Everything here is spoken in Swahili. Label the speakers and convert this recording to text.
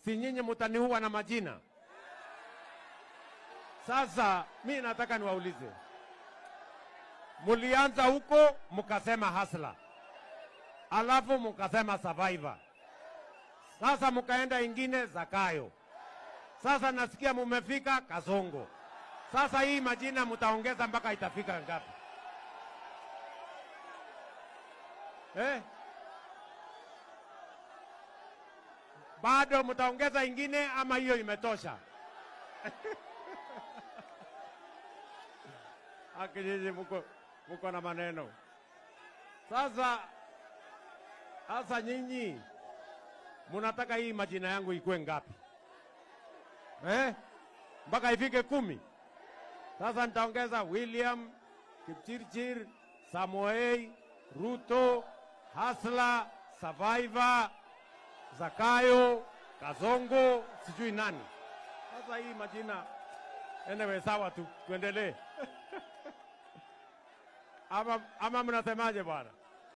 Speaker 1: Si nyinyi mtaniua na majina? Sasa mi nataka niwaulize, mulianza huko mkasema hasla, alafu mkasema survivor, sasa mkaenda ingine Zakayo, sasa nasikia mumefika Kasongo. Sasa hii majina mtaongeza mpaka itafika ngapi? Eh? Bado mtaongeza ingine ama hiyo imetosha? Akijiji mko na maneno. Sasa nyinyi mnataka hii majina yangu ikuwe ngapi? Eh? Mpaka ifike 10. Sasa nitaongeza William, Kipchirchir, Samoei, Ruto, Hasla, Survivor, Zakayo, Kasongo, sijui nani. Sasa hii majina, anyway, sawa tu, tuendelee. Ama mnasemaje bwana?